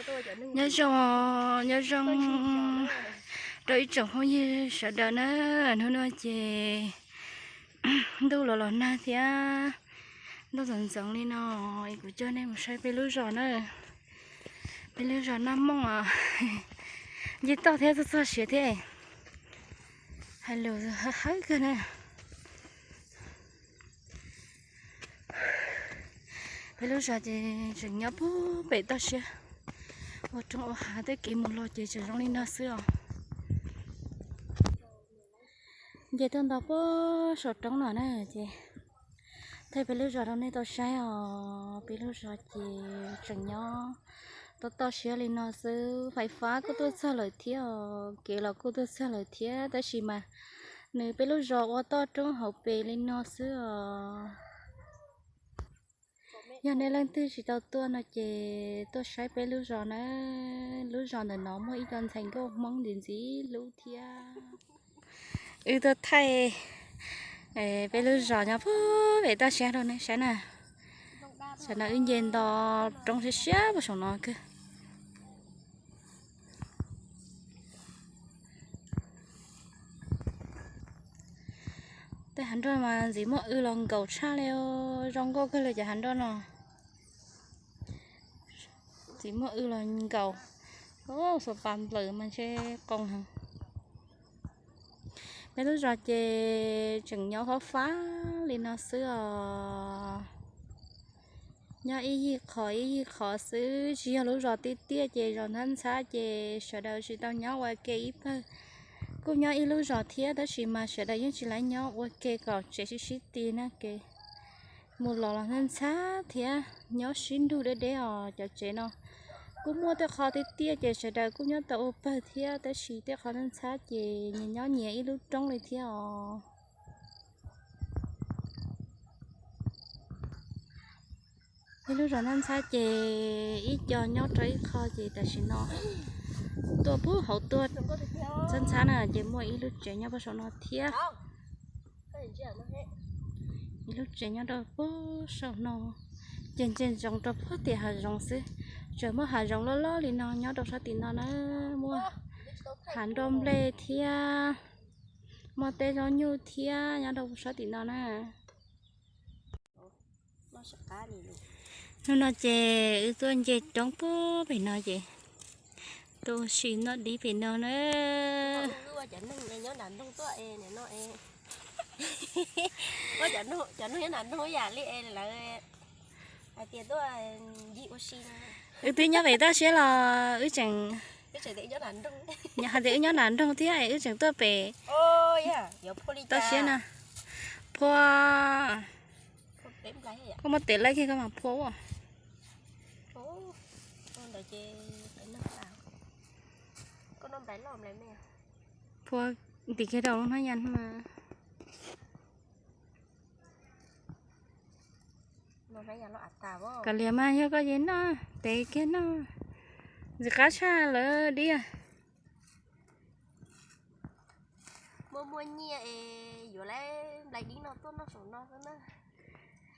Nyob zoo, nyob zoo rau ib tsoom phooj ywg sawv daws na. Hnub no ces ntuj los los nag thiab ntuj ntxoov ntxoov li no, kuv coj nej mus saib peb lub zos na. Peb lub zos Naj Mooj os, nce toj thiab txog txog siav thiab, hais lus hawb hawb kawg na. Peb lub zos ces tseem nyob puag pem toj siab, ua roob ua hav, tej kev mus los ces tseem zoo li no xwb os. Nce tuaj nto puag saum roob no na ces thaij peb lub zos rau nej tau saib os. Peb lub zos ces tseem nyob toj toj siab li no xwb. Fais fab kuj tuaj txog lawm thiab os, kev los kuj tuaj txog lawm thiab, tab sis mas nws peb lub zos ua toj roob hauv pes li no xwb os. Yog nej leej twg tsis tau tuaj no ces tuaj saib peb lub zos na. Lub zos ntawm no muaj ib co ntxhais nkauj Hmoob ntxim ntxim hlub thiab. Wb tuaj thaij peb lub zos nyob puag pem toj siab rau nej saib na. Tam no wb nce nto roob siab siab puag saum no kawg. Tej hav nroj mas ntxim muaj w los nkaum tshaj li, zoo nkauj kawg li cov hav nroj no. Ntxim muaj w los nkaum, xuas pas nplawm mas ntshe qoo heev. Peb lub zos ces tseem nyob fab fab li no xwb os. Nyob ib yig qhov ib yig qhov xwb, tsis yog lub zos tiaj tiaj ces zos ntxhab ntxhab ces sawv daws tsis tau nyob ua ke ib pawg. Kuj nyob ib lub zos thiab tab sis mas sawv daws yeej tsis laib nyob ua ke kom tsev sib sib ti na, kev mus los los ntxhab ntxhab thiab nyob sib nrug deb deb os. Cov tsev no kuj muaj tej qho tiaj tiaj ces sawv daws kuj nyob tau ua pawg thiab, tab sis tej qho ntxhab ntxhab ces nyias nyob nyias ib lub roob li thiab os. Ib lub zos ntxhab ntxhab ces ib co nyob rau ib qho ces tam sim no tuaj puag hauv tuaj ntxhab ntxhab na ces muaj ib lub tsev nyob puag saum no thiab. Ib lub tsev nyob rau puag saum no ces ntsia ntsoov rau puag tim hav zoov xwb. Tseem muaj hav zoov loj loj li no nyob rau sab tim no na, muaj hav nroj nplej thiab, muaj tej zaub nyuj thiab nyob rau sab tim no na. Hnub no ces wb tuaj nce roob puag pem no ces tuaj ua si noj dib pem no na. Wb twb nyob pem toj siab los wb tseem, hais tias wb nyob nram nroog thiab wb tseem tuaj pem toj siab na. Phua, koj muaj tes laib kiag koj mam phua ua. Phua ntim kiag rau lub hnab ya mas. Kav liam mas yog koj ces noj, tev kiag noj. Ntxim qab tshaj lawm dib.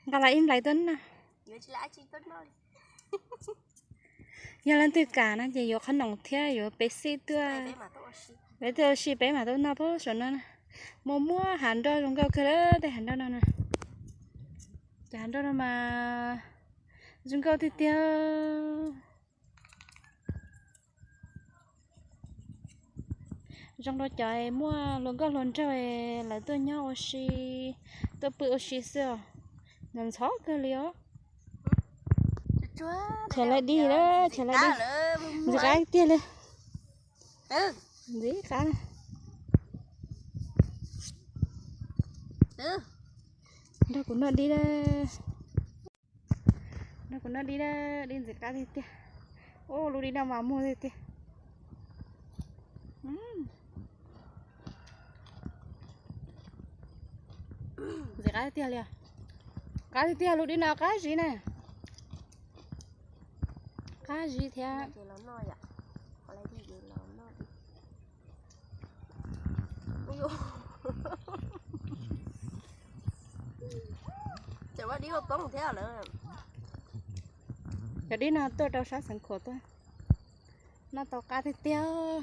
Nqa lawm ib nplais tuaj noj. Yog leej twg kam no ces yuav qhob noom thiab yuav pes xij tuaj, peb tuaj ua si peb mam tuaj noj puag saum no. Muaj muaj hav nroj zoo nkauj kawg lawm tej hav nroj no na. Cov hav nroj no mas zoo nkauj tiag tiag. Zoo rau cov muaj hluas nkauj hluas nraug lawv tuaj nyob ua si, tuaj pw ua si xwb os. Ntxhov ntxhov kawg li os. Tshav laib dig lawm, tshav laib dig. Ntxim qab tiag li. Ntxim qab. Nrog kuv noj dib, nrog kuv noj dib, dib ntxim qab tiag tiag. Ub, lub dib no mas muag tiag tiag. Ntxim qab tiag li. Qab tiag tiag, lub dib no qab zib na. Qab zib thiab. Cov dib no tuaj rau sab Xeev Khuam tuaj. Noj tau qab tiag tiag.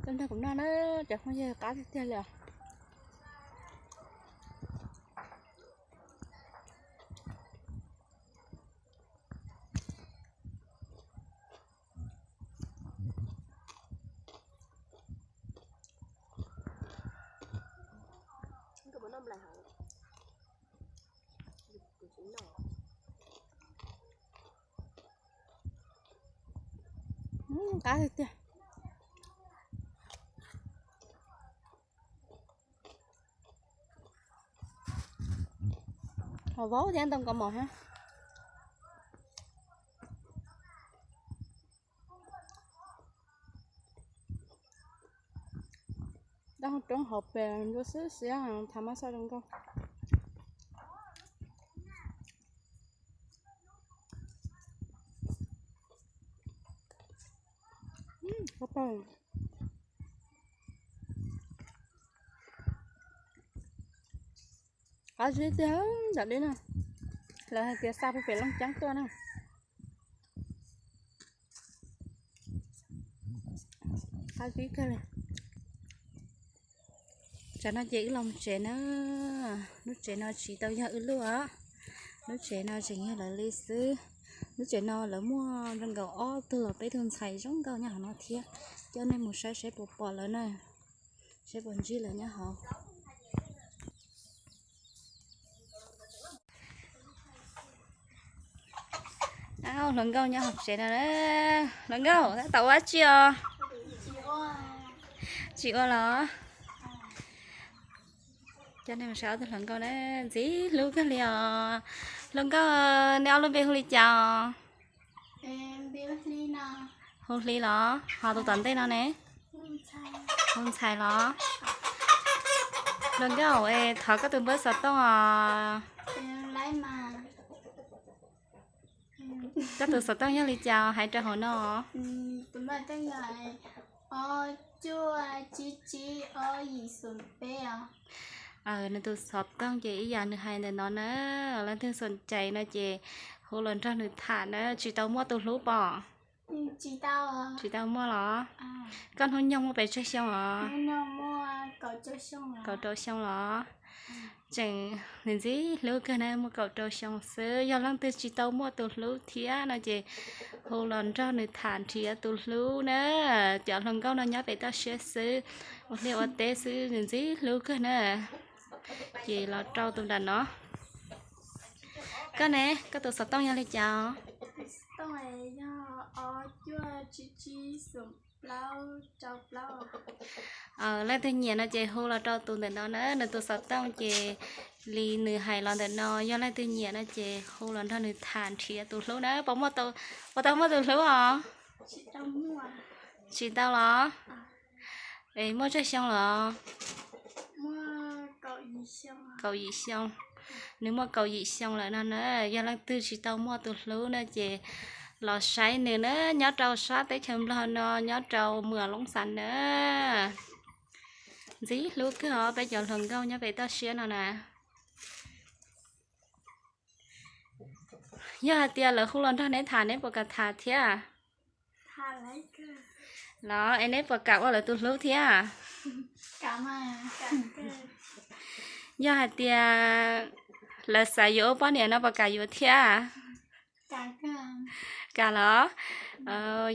Tuaj nrog kuv noj na, cov phooj ywg, qab tiag tiag li os. Qab tiag tiag. Hos vauv thiab ntoo kaus mom thiab. Dab roob hauv pes ntsuab xwb xiab, thav mab xaj zoo nkauj. Qab zib tiag, ntawm li na, lawv hais tias xa pem Looj Ceeb tuaj na. Qab zib kawg li. Tsam no ces wb los mus tsev na. Lub tsev no tsis tau yog wb lub os. Lub tsev no tseem yog lawv li xwb. Lub tsev no lawv muaj zoo nkaus ob tug los peb tug ntxhais zoo nkauj nyob hauv no thiab. Coj nej mus saib saib puas pom lawv na, saib puas ntsib lawv nyob hauv. Hluas nkauj nyob hauv tsev no. Hluas nkauj, tab tom ua dab tsi os? Tsis ua los? Coj nej mus saib ob tug hluas nkauj na, ntxim hlub kawg li os. Hluas nkauj, nej ob lub npe hu li cas? Hu Hli los? Ho tus tom ntej no ne? Hu Ntxhais los? Hluas nkauj, thov koj tus npawb xov tooj os. Koj tus xov tooj yog li cas hais rau hauv no? Nws tus xov tooj ces ib yam nws hais ntawm no na. Leej twg xom cais no ces hu los nrog nws tham na. Tsis tau muaj tus hlub pom? Tsis tau muaj los? Koj hnub nyoog muaj pes tsawg xyoo os? Kaum rau xyoo los? Tseem ntxim ntxim hlub kawg na, muaj kaum rau xyoo xwb. Yog leej twg tsis tau muaj tus hlub thiab no ces hu los nrog nws tham nrhiav tus hlub na. Cov hluas nkauj no nyob pem toj siab xwb, ua liaj ua teb xwb, ntxim ntxim hlub kawg na. Ces los rau tus nram no. Koj ne, koj tus xov tooj yog li cas? Leej twg nyiam no ces hu los rau tus ntawm no na, nws tus xov tooj ces li nws hais los ntawm no. Yog leej twg nyiam no ces hu los nrog nws tham nrhiav tus hlub na. Puas tau muaj tus hlub os? Tsis tau los? Es muaj tsawg xyoo los? Kaum yim xyoo. Nws muaj kaum yim xyoo lawm no na. Yog leej twg tsis tau muaj tus hlub no ces los saib nws na, nyob rau sab teb chaws Nplog no, nyob rau Muas Loob Xas na. Ntxim hlub kawg os peb cov hluas nkauj nyob pem toj siab no na. Yog hais tias lawv hu los nrog neb tham neb puas kam tham thiab? Los es neb puas kam ua lawv tus hlub thiab? Yog hais tias lawv xav yuav ua poj niam no puas kam yuav thiab? Kam los?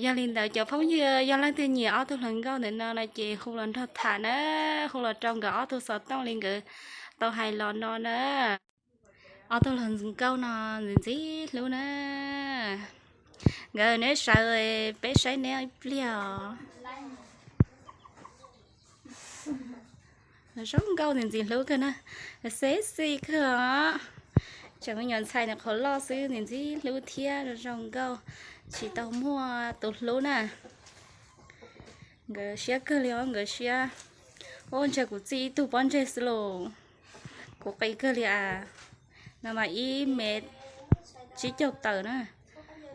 Yog li ntawd cov phooj ywg, yog leej twg nyiam ob tug hluas nkauj ntawm no no ces hu los nrog tham na, hu los rau nkawd ob tug xov tooj li nkawd tau hais los no na. Ob tug hluas nkauj no ntxim ntxim hlub na. Nkawd neb sawv, peb saib neb ib pliag os. Zoo nkauj ntxim ntxim hlub kawg na. Sexy kawg os. Tseem me nyuam ntxhais nws qhov loj xwb ntxim ntxim hlub thiab zoo nkauj. Tsis tau muaj tus hlub na. Nkawd siab kawg li os, nkawd siab. Ub, ntshe kuv txij ib tug pob ntseg xwb lauj. Kuv qis kawg li as. No mas ib mev tsib caug tawm na.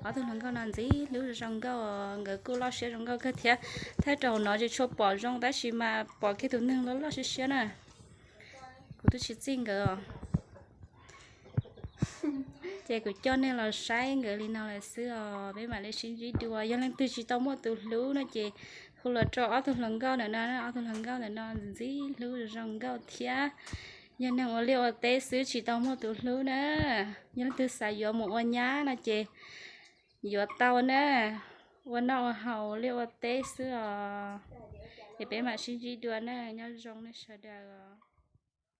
Ob tug hluas nkauj no ntxim hlub zoo nkauj, nkawd kuj loj siab zoo nkauj kawg thiab. Thaij rau hauv no tsis tshua pom zoo tab sis mas pom kiag tus neeg loj loj siab siab na. Kuv twb tsis txij nkawd os. Ces kuv coj nej los saib nkawd li no lawm xwb os, peb mam li sib ntsib dua. Yog leej twg tsis tau muaj tus hlub no ces hu los rau ob tug hluas nkauj ntawm no, ob tug hluas nkauj ntawm no ntxim hlub zoo nkauj thiab. Yog neeg ua liaj ua teb xwb tsis tau muaj tus hlub na. Yog leej twg xav yuav mus ua nyab no ces yuav tau na. Ua noj ua haus ua liaj ua teb xwb os. Ces peb mam sib ntsib dua na, nyob zoo nej sawv daws.